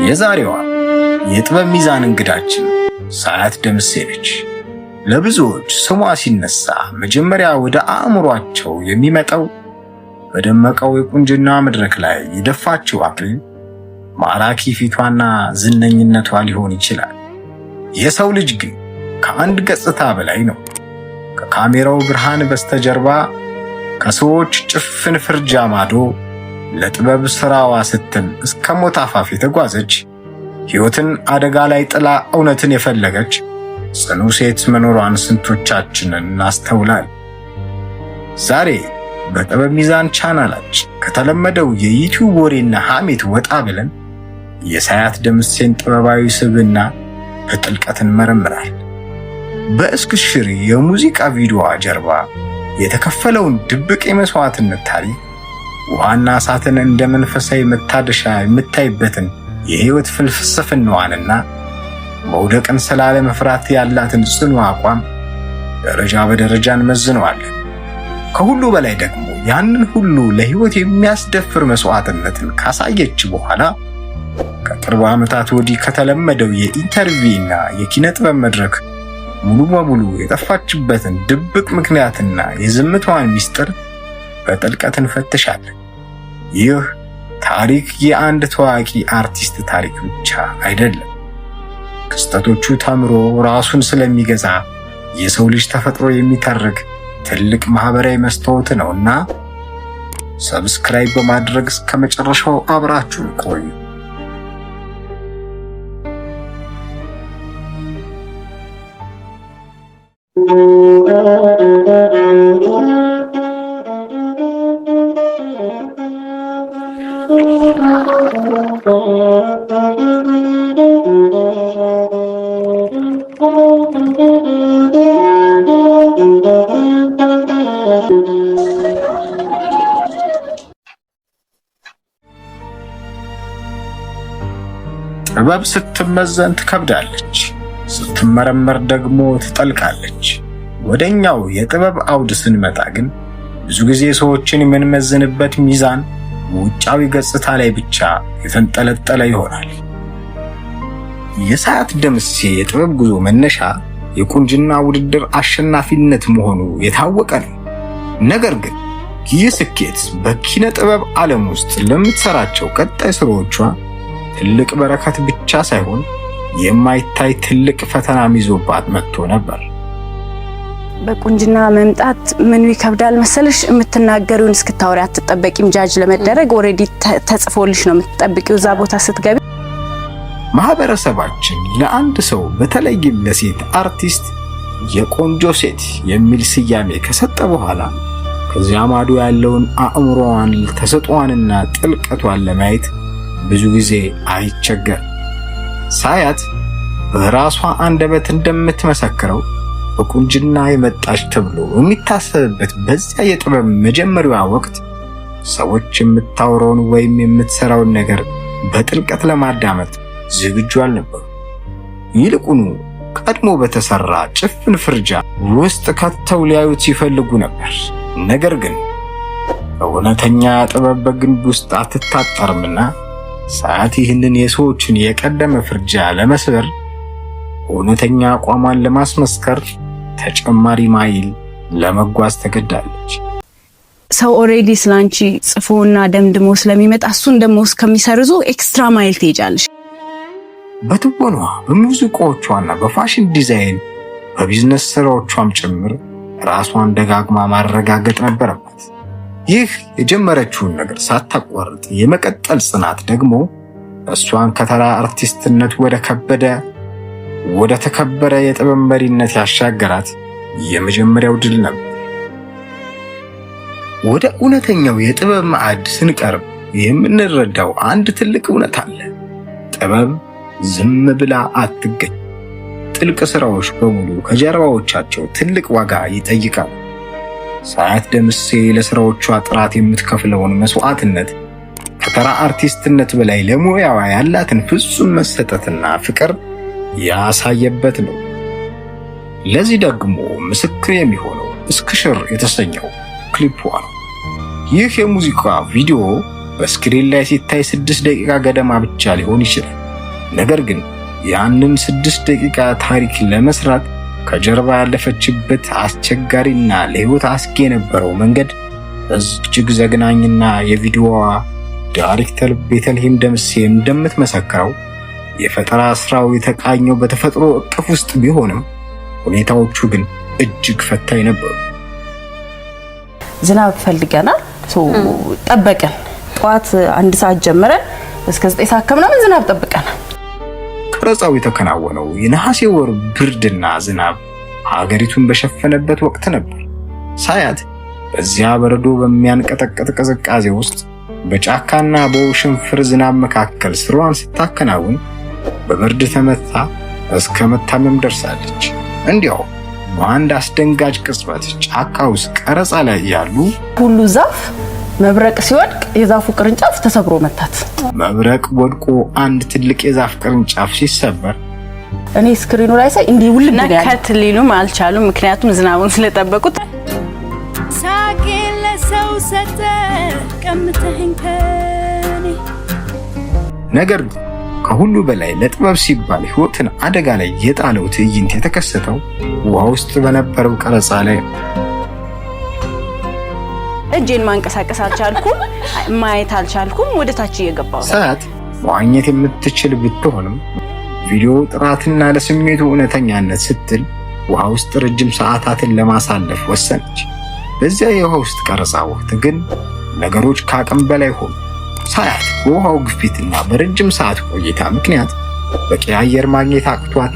የዛሬዋ የጥበብ ሚዛን እንግዳችን ሳያት ደምሴ ነች። ለብዙዎች ስሟ ሲነሳ መጀመሪያ ወደ አእምሯቸው የሚመጣው በደመቀው የቁንጅና መድረክ ላይ የደፋችው አክሊል፣ ማራኪ ፊቷና ዝነኝነቷ ሊሆን ይችላል። የሰው ልጅ ግን ከአንድ ገጽታ በላይ ነው። ከካሜራው ብርሃን በስተጀርባ፣ ከሰዎች ጭፍን ፍርጃ ማዶ ለጥበብ ስራዋ ስትል እስከ ሞት አፋፍ የተጓዘች፣ ሕይወትን አደጋ ላይ ጥላ እውነትን የፈለገች ጽኑ ሴት መኖሯን ስንቶቻችንን እናስተውላል? ዛሬ በጥበብ ሚዛን ቻናላችን ከተለመደው የዩቲዩብ ወሬና ሐሜት ወጣ ብለን የሳያት ደምሴን ጥበባዊ ስብዕና በጥልቀት እንመረምራለን። በእስክሽር የሙዚቃ ቪዲዮዋ ጀርባ የተከፈለውን ድብቅ የመስዋዕትነት ታሪክ፣ ውሃና እሳትን እንደ መንፈሳዊ መታደሻ የምታይበትን የሕይወት ፍልስፍናዋንና መውደቅን ስላለመፍራት ያላትን ጽኑ አቋም ደረጃ በደረጃ እንመዝነዋለን። ከሁሉ በላይ ደግሞ ያንን ሁሉ ለሕይወት የሚያስደፍር መስዋዕትነትን ካሳየች በኋላ ከቅርብ ዓመታት ወዲህ ከተለመደው የ interview ና የኪነ ጥበብ መድረክ ሙሉ በሙሉ የጠፋችበትን ድብቅ ምክንያትና የዝምታዋን ሚስጥር በጥልቀት እንፈትሻለን። ይህ ታሪክ የአንድ ታዋቂ አርቲስት ታሪክ ብቻ አይደለም። ክስተቶቹ ተምሮ ራሱን ስለሚገዛ የሰው ልጅ ተፈጥሮ የሚተርክ ትልቅ ማህበራዊ መስታወት ነውና subscribe በማድረግ እስከ መጨረሻው አብራችሁን ቆዩ። ጥበብ ስትመዘን ትከብዳለች፣ ስትመረመር ደግሞ ትጠልቃለች። ወደኛው የጥበብ አውድ ስንመጣ ግን ብዙ ጊዜ ሰዎችን የምንመዝንበት ሚዛን ውጫዊ ገጽታ ላይ ብቻ የተንጠለጠለ ይሆናል። የሳያት ደምሴ የጥበብ ጉዞ መነሻ የቁንጅና ውድድር አሸናፊነት መሆኑ የታወቀ ነው። ነገር ግን ይህ ስኬት በኪነ ጥበብ ዓለም ውስጥ ለምትሰራቸው ቀጣይ ስራዎቿ ትልቅ በረከት ብቻ ሳይሆን የማይታይ ትልቅ ፈተናም ይዞባት መጥቶ ነበር። በቁንጅና መምጣት ምኑ ይከብዳል መሰለሽ? የምትናገሪውን እስክታወሪ አትጠበቂም። judge ለመደረግ already ተጽፎልሽ ነው የምትጠብቂው እዛ ቦታ ስትገቢ። ማህበረሰባችን ለአንድ ሰው በተለይም ለሴት አርቲስት የቆንጆ ሴት የሚል ስያሜ ከሰጠ በኋላ ከዚያ ማዶ ያለውን አእምሮዋን፣ ተሰጥኦዋንና ጥልቀቷን ለማየት ብዙ ጊዜ አይቸገርም። ሳያት በራሷ አንደበት እንደምትመሰክረው በቁንጅና የመጣች ተብሎ የሚታሰብበት በዚያ የጥበብ መጀመሪያዋ ወቅት ሰዎች የምታወራውን ወይም የምትሰራውን ነገር በጥልቀት ለማዳመጥ ዝግጁ አልነበሩ። ይልቁኑ ቀድሞ በተሰራ ጭፍን ፍርጃ ውስጥ ከተው ሊያዩት ሲፈልጉ ነበር። ነገር ግን እውነተኛ ጥበብ በግንብ ውስጥ አትታጠርምና ሳያት ይህንን የሰዎችን የቀደመ ፍርጃ ለመስበር፣ እውነተኛ አቋሟን ለማስመስከር ተጨማሪ ማይል ለመጓዝ ተገዳለች። ሰው already ስላንቺ ጽፎና ደምድሞ ስለሚመጣ እሱን ደግሞ እስከሚሰርዙ extra mile ትሄጃለሽ። በትወኗ፣ በሙዚቃዎቿና በ fashion design፣ በ business ስራዎቿም ጭምር ራሷን ደጋግማ ማረጋገጥ ነበረባት። ይህ የጀመረችውን ነገር ሳታቋርጥ የመቀጠል ጽናት ደግሞ እሷን ከተራ አርቲስትነት ወደ ከበደ ወደ ተከበረ የጥበብ መሪነት ያሻገራት የመጀመሪያው ድል ነበር። ወደ እውነተኛው የጥበብ ማዕድ ስንቀርብ የምንረዳው አንድ ትልቅ እውነት አለ። ጥበብ ዝም ብላ አትገኝ። ጥልቅ ስራዎች በሙሉ ከጀርባዎቻቸው ትልቅ ዋጋ ይጠይቃሉ። ሳያት ደምሴ ለስራዎቿ ጥራት የምትከፍለውን መስዋዕትነት፣ ከተራ አርቲስትነት በላይ ለሙያዋ ያላትን ፍጹም መሰጠትና ፍቅር ያሳየበት ነው። ለዚህ ደግሞ ምስክር የሚሆነው እስክሽር የተሰኘው ክሊፕ ነው። ይህ የሙዚቃ ቪዲዮ በ screen ላይ ሲታይ 6 ደቂቃ ገደማ ብቻ ሊሆን ይችላል። ነገር ግን ያንን 6 ደቂቃ ታሪክ ለመስራት ከጀርባ ያለፈችበት አስቸጋሪና ለሕይወት አስጊ የነበረው መንገድ እጅግ ዘግናኝና የቪዲዮዋ ዳይሬክተር ቤተልሔም ደምሴ እንደምትመሰክረው የፈጠራ ስራው የተቃኘው በተፈጥሮ እቅፍ ውስጥ ቢሆንም ሁኔታዎቹ ግን እጅግ ፈታኝ ነበሩ። ዝናብ ፈልገናል፣ ጠበቅን። ጠዋት 1 ሰዓት ጀምረን እስከ 9 ሰዓት ከምናምን ዝናብ ጠብቀናል። ቀረጻው የተከናወነው የነሐሴ ወር ብርድና ዝናብ ሀገሪቱን በሸፈነበት ወቅት ነበር። ሳያት በዚያ በረዶ በሚያንቀጠቅጥ ቅዝቃዜ ውስጥ በጫካና በውሽንፍር ዝናብ መካከል ስራዋን ስታከናውን በብርድ ተመታ እስከ መታመም ደርሳለች። እንዲያው በአንድ አስደንጋጭ ቅጽበት ጫካ ውስጥ ቀረጻ ላይ ያሉ ሁሉ ዛፍ መብረቅ ሲወድቅ የዛፉ ቅርንጫፍ ተሰብሮ መታት። መብረቅ ወድቆ አንድ ትልቅ የዛፍ ቅርንጫፍ ሲሰበር እኔ screen ኑ ላይ ሳይ እንዲህ ውልብ ነው ያለው። cut ሊሉም አልቻሉም፣ ምክንያቱም ዝናቡን ስለጠበቁት። ሳቄን ለሰው ሰጠ ቀምተኸኝ ከኔ። ነገር ግን ከሁሉ በላይ ለጥበብ ሲባል ሕይወትን አደጋ ላይ የጣለው ትዕይንት የተከሰተው ውሃ ውስጥ በነበረው ቀረጻ ላይ ነው። እጄን ማንቀሳቀስ አልቻልኩም፣ ማየት አልቻልኩም። ወደ ታች እየገባሁ ነው። ሳያት መዋኘት የምትችል ብትሆንም ቪዲዮ ጥራትና ለስሜቱ እውነተኛነት ስትል ውሃ ውስጥ ረጅም ሰዓታትን ለማሳለፍ ወሰነች። በዚያ የውሃ ውስጥ ቀረጻ ወቅት ግን ነገሮች ከአቅም በላይ ሆኑ። ሳያት በውሃው ግፊትና በረጅም ሰዓት ቆይታ ምክንያት በቂ አየር ማግኘት አቅቷት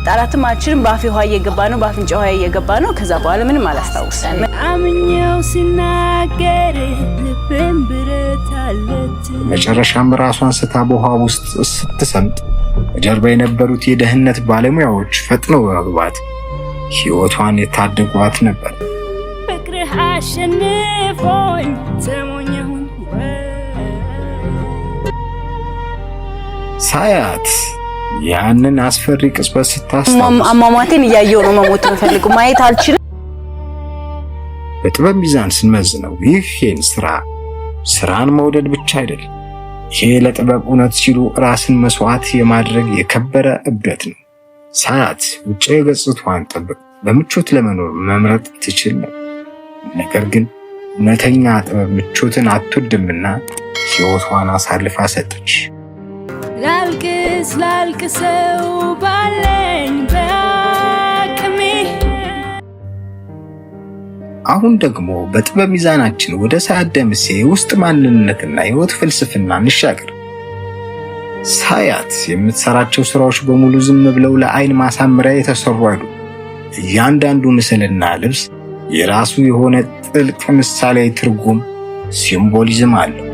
ጣራትም አልችልም። በአፌ ውሃ እየገባ ነው፣ በአፍንጫ ውሃ እየገባ ነው። ከዛ በኋላ ምንም አላስታውስም። አምኜው ሲናገር ልቤን ብረት አለት። መጨረሻም ራሷን ስታ በውሃ ውስጥ ስትሰምጥ በጀርባ የነበሩት የደህንነት ባለሙያዎች ፈጥነው በመግባት ሕይወቷን የታደጓት ነበር። ፍቅርህ አሸንፎኝ ተሞኘሁኝ። ሳያት ያንን አስፈሪ ቅጽበት ስታስታውስ አሟሟቴን እያየሁ ነው መሞት የምፈልገው፣ ማየት አልችልም። በጥበብ ሚዛን ስንመዝነው ይህን ስራ ስራን መውደድ ብቻ አይደለም። ይሄ ለጥበብ እውነት ሲሉ ራስን መስዋዕት የማድረግ የከበረ እብደት ነው። ሳያት ውጫዊ ገጽታዋን ጠብቅ በምቾት ለመኖር መምረጥ ትችል ነበር። ነገር ግን እውነተኛ ጥበብ ምቾትን አትወድምና ሕይወቷን አሳልፋ ሰጠች። ላልቅስ ላልቅሰው ባለኝ በአቅሜ። አሁን ደግሞ በጥበብ ሚዛናችን ወደ ሳያት ደምሴ የውስጥ ማንነትና የሕይወት ፍልስፍና እንሻገር። ሳያት የምትሰራቸው ስራዎች በሙሉ ዝም ብለው ለአይን ማሳመሪያ የተሰሩ አይደሉም። እያንዳንዱ ምስልና ልብስ የራሱ የሆነ ጥልቅ ምሳሌያዊ ትርጉም symbolism አለው።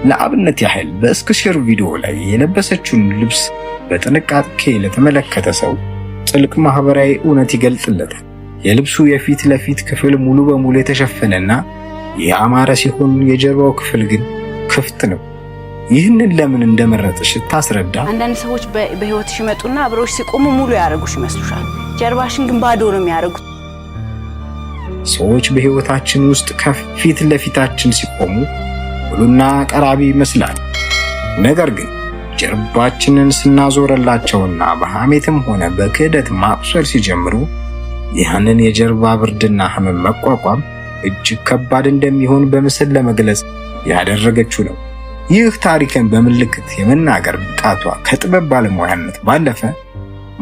ለአብነት ያህል በእስክሽር ቪዲዮ ላይ የለበሰችውን ልብስ በጥንቃቄ ለተመለከተ ሰው ጥልቅ ማህበራዊ እውነት ይገልጥለታል። የልብሱ የፊት ለፊት ክፍል ሙሉ በሙሉ የተሸፈነና ያማረ ሲሆን የጀርባው ክፍል ግን ክፍት ነው። ይህንን ለምን እንደመረጠች ስታስረዳ አንዳንድ ሰዎች በህይወትሽ ይመጡና አብረውሽ ሲቆሙ ሙሉ ያደረጉሽ ይመስሉሻል። ጀርባሽን ግን ባዶ ነው የሚያደርጉት። ሰዎች በህይወታችን ውስጥ ከፊት ለፊታችን ሲቆሙ ሙሉና ቀራቢ ይመስላል። ነገር ግን ጀርባችንን ስናዞረላቸውና በሐሜትም ሆነ በክህደት ማቁሰል ሲጀምሩ ያንን የጀርባ ብርድና ህመም መቋቋም እጅግ ከባድ እንደሚሆን በምስል ለመግለጽ ያደረገችው ነው። ይህ ታሪክን በምልክት የመናገር ብቃቷ ከጥበብ ባለሙያነት ባለፈ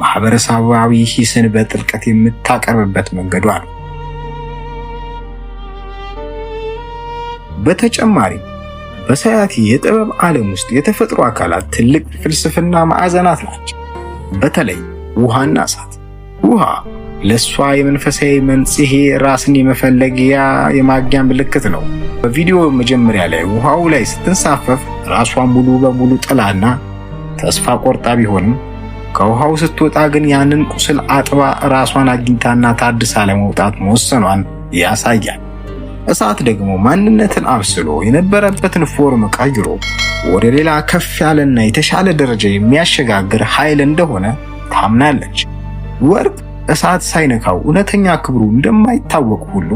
ማህበረሰባዊ ሂስን በጥልቀት የምታቀርብበት መንገዷ ነው። በተጨማሪም በሳያት የጥበብ ዓለም ውስጥ የተፈጥሮ አካላት ትልቅ ፍልስፍና ማዕዘናት ናቸው። በተለይ ውሃና እሳት። ውሃ ለእሷ የመንፈሳዊ መንጽሔ፣ ራስን የመፈለጊያ የማግኛ ምልክት ነው። በቪዲዮ መጀመሪያ ላይ ውሃው ላይ ስትንሳፈፍ ራሷን ሙሉ በሙሉ ጥላና ተስፋ ቆርጣ ቢሆንም ከውሃው ስትወጣ ግን ያንን ቁስል አጥባ ራሷን አግኝታና ታድሳ ለመውጣት መወሰኗን ያሳያል። እሳት ደግሞ ማንነትን አብስሎ የነበረበትን form ቀይሮ ወደ ሌላ ከፍ ያለና የተሻለ ደረጃ የሚያሸጋግር ኃይል እንደሆነ ታምናለች። ወርቅ እሳት ሳይነካው እውነተኛ ክብሩ እንደማይታወቅ ሁሉ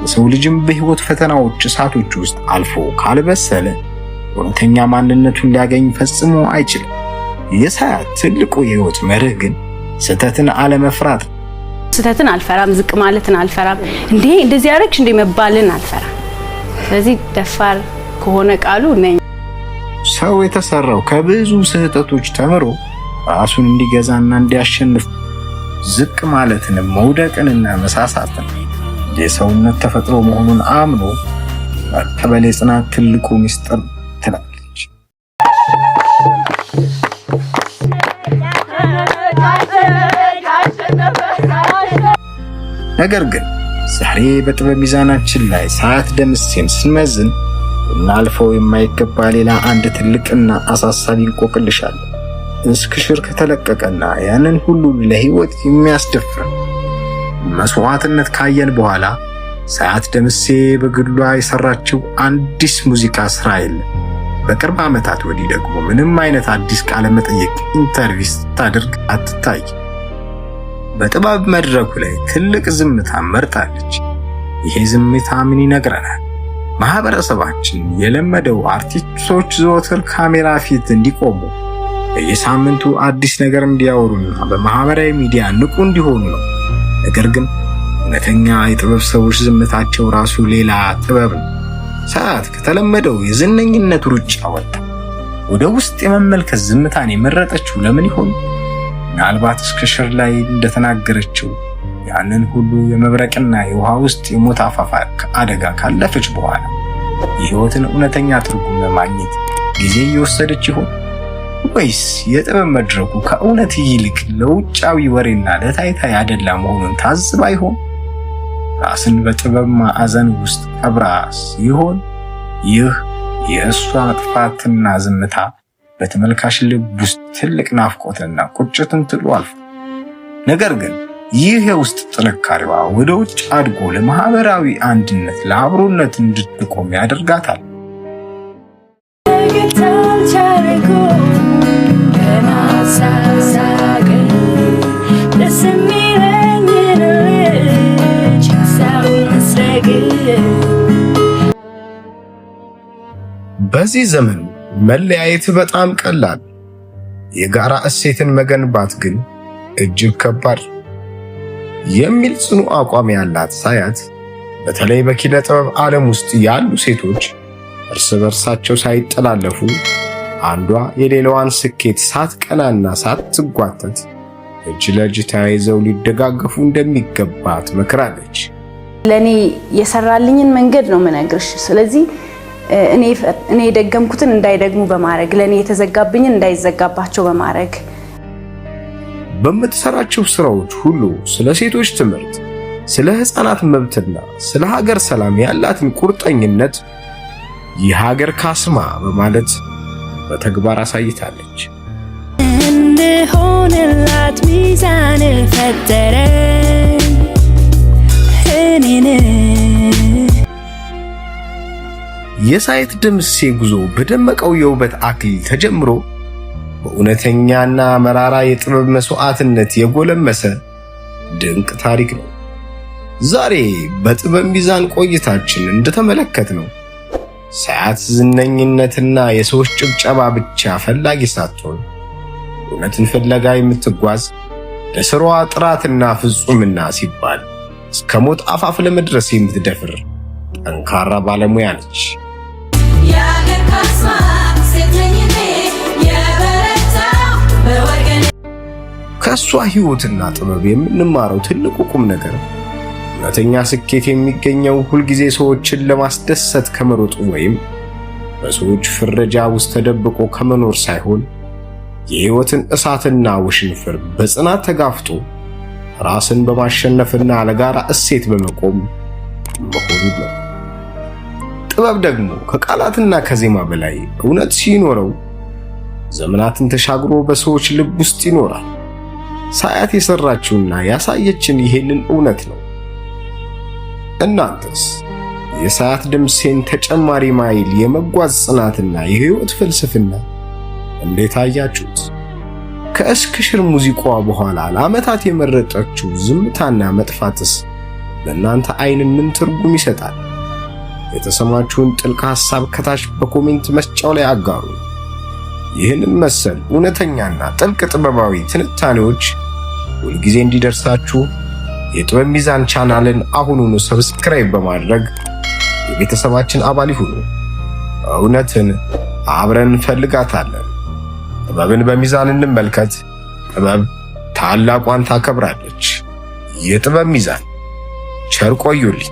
የሰው ልጅም በሕይወት ፈተናዎች እሳቶች ውስጥ አልፎ ካልበሰለ እውነተኛ ማንነቱን ሊያገኝ ፈጽሞ አይችልም። የሳያት ትልቁ የህይወት መርህ ግን ስህተትን አለመፍራት ነው። ስህተትን አልፈራም፣ ዝቅ ማለትን አልፈራም፣ እንዴ እንደዚህ ያደረግሽ እንዴ መባልን አልፈራም። ስለዚህ ደፋር ከሆነ ቃሉ ነኝ። ሰው የተሰራው ከብዙ ስህተቶች ተምሮ ራሱን እንዲገዛና እንዲያሸንፍ፣ ዝቅ ማለትንም መውደቅንና መሳሳትን የሰውነት ተፈጥሮ መሆኑን አምኖ መቀበል የጽናት ትልቁ ምስጢር ትላለች። ነገር ግን ዛሬ በጥበብ ሚዛናችን ላይ ሳያት ደምሴን ስንመዝን ልናልፈው የማይገባ ሌላ አንድ ትልቅና አሳሳቢ እንቆቅልሽ አለ። እስክሽር ከተለቀቀና ያንን ሁሉ ለህይወት የሚያስደፍር መስዋዕትነት ካየን በኋላ ሳያት ደምሴ በግሏ የሰራችው አዲስ ሙዚቃ ስራ የለም። በቅርብ ዓመታት ወዲህ ደግሞ ምንም አይነት አዲስ ቃለ መጠይቅ interview ስታደርግ አትታይ። በጥበብ መድረኩ ላይ ትልቅ ዝምታ መርጣለች። ይሄ ዝምታ ምን ይነግረናል? ማህበረሰባችን የለመደው አርቲስቶች ዘወትር ካሜራ ፊት እንዲቆሙ፣ በየሳምንቱ አዲስ ነገር እንዲያወሩና በማህበራዊ ሚዲያ ንቁ እንዲሆኑ ነው። ነገር ግን እውነተኛ የጥበብ ሰዎች ዝምታቸው ራሱ ሌላ ጥበብ ነው። ሳያት ከተለመደው የዝነኝነት ሩጫ ወጥታ ወደ ውስጥ የመመልከት ዝምታን የመረጠችው ለምን ይሆን? ምናልባት እስክሽር ላይ እንደተናገረችው ያንን ሁሉ የመብረቅና የውሃ ውስጥ የሞት አፋፍ አደጋ ካለፈች በኋላ የህይወትን እውነተኛ ትርጉም ለማግኘት ጊዜ እየወሰደች ይሆን? ወይስ የጥበብ መድረኩ ከእውነት ይልቅ ለውጫዊ ወሬና ለታይታ ያደላ መሆኑን ታዝባ ይሆን? ራስን በጥበብ ማዕዘን ውስጥ ቀብራ ሲሆን ይህ የእሷ መጥፋትና ዝምታ በተመልካች ልብ ውስጥ ትልቅ ናፍቆትና ቁጭትን ጥሎ አልፏል። ነገር ግን ይህ የውስጥ ጥንካሬዋ ወደ ውጭ አድጎ ለማህበራዊ አንድነት፣ ለአብሮነት እንድትቆም ያደርጋታል። አልቻልኩም ከማሳሳቅ ደስ የሚለኝን ልጅ ሀሳቡን መስረቅ። በዚህ ዘመን መለያየት በጣም ቀላል፣ የጋራ እሴትን መገንባት ግን እጅግ ከባድ የሚል ጽኑ አቋም ያላት ሳያት በተለይ በኪነ ጥበብ ዓለም ውስጥ ያሉ ሴቶች እርስ በርሳቸው ሳይጠላለፉ፣ አንዷ የሌላዋን ስኬት ሳትቀናና ሳትጓተት እጅ ለእጅ ተያይዘው ሊደጋገፉ እንደሚገባ ትመክራለች። ለእኔ የሰራልኝን መንገድ ነው የምነግርሽ። ስለዚህ እኔ የደገምኩትን እንዳይደግሙ በማድረግ፣ ለእኔ የተዘጋብኝን እንዳይዘጋባቸው በማድረግ። በምትሰራቸው ስራዎች ሁሉ ስለ ሴቶች ትምህርት፣ ስለ ሕፃናት መብትና ስለ ሀገር ሰላም ያላትን ቁርጠኝነት የሀገር ካስማ በማለት በተግባር አሳይታለች። እንድሆንላት ሚዛን ፈጠረኝ እኔን። የሳያት ደምሴ ጉዞ በደመቀው የውበት አክሊል ተጀምሮ በእውነተኛና መራራ የጥበብ መስዋዕትነት የጎለመሰ ድንቅ ታሪክ ነው። ዛሬ በጥበብ ሚዛን ቆይታችን እንደተመለከትነው ሳያት ዝነኝነትና የሰዎች ጭብጨባ ብቻ ፈላጊ ሳትሆን እውነትን ፍለጋ የምትጓዝ፣ ለስራዋ ጥራትና ፍጹምና ሲባል እስከ ሞት አፋፍ ለመድረስ የምትደፍር ጠንካራ ባለሙያ ነች። የአገር ካስማ ሴት ነኝ እኔ የበረታው በወገኔ። ከእሷ ሕይወትና ጥበብ የምንማረው ትልቁ ቁም ነገር እውነተኛ ስኬት የሚገኘው ሁልጊዜ ሰዎችን ለማስደሰት ከመሮጥ ወይም በሰዎች ፍረጃ ውስጥ ተደብቆ ከመኖር ሳይሆን የሕይወትን እሳትና ውሽንፍር በጽናት ተጋፍጦ ራስን በማሸነፍና ለጋራ እሴት በመቆም መሆኑ ነው። ጥበብ ደግሞ ከቃላትና ከዜማ በላይ እውነት ሲኖረው ዘመናትን ተሻግሮ በሰዎች ልብ ውስጥ ይኖራል። ሳያት የሰራችውና ያሳየችን ይሄንን እውነት ነው። እናንተስ የሳያት ደምሴን ተጨማሪ ማይል የመጓዝ ጽናትና የህይወት ፍልስፍና እንዴት አያችሁት? ከእስክሽር ሙዚቃዋ በኋላ ለዓመታት የመረጠችው ዝምታና መጥፋትስ በእናንተ አይን ምን ትርጉም ይሰጣል? የተሰማችሁን ጥልቅ ሐሳብ ከታች በ comment መስጫው ላይ አጋሩ። ይህንን መሰል እውነተኛና ጥልቅ ጥበባዊ ትንታኔዎች ሁልጊዜ እንዲደርሳችሁ የጥበብ ሚዛን ቻናልን አሁኑኑ subscribe በማድረግ የቤተሰባችን አባል ይሁኑ። እውነትን አብረን እንፈልጋታለን። ጥበብን በሚዛን እንመልከት። ጥበብ ታላቋን ታከብራለች። የጥበብ ሚዛን። ቸር ቆዩልኝ።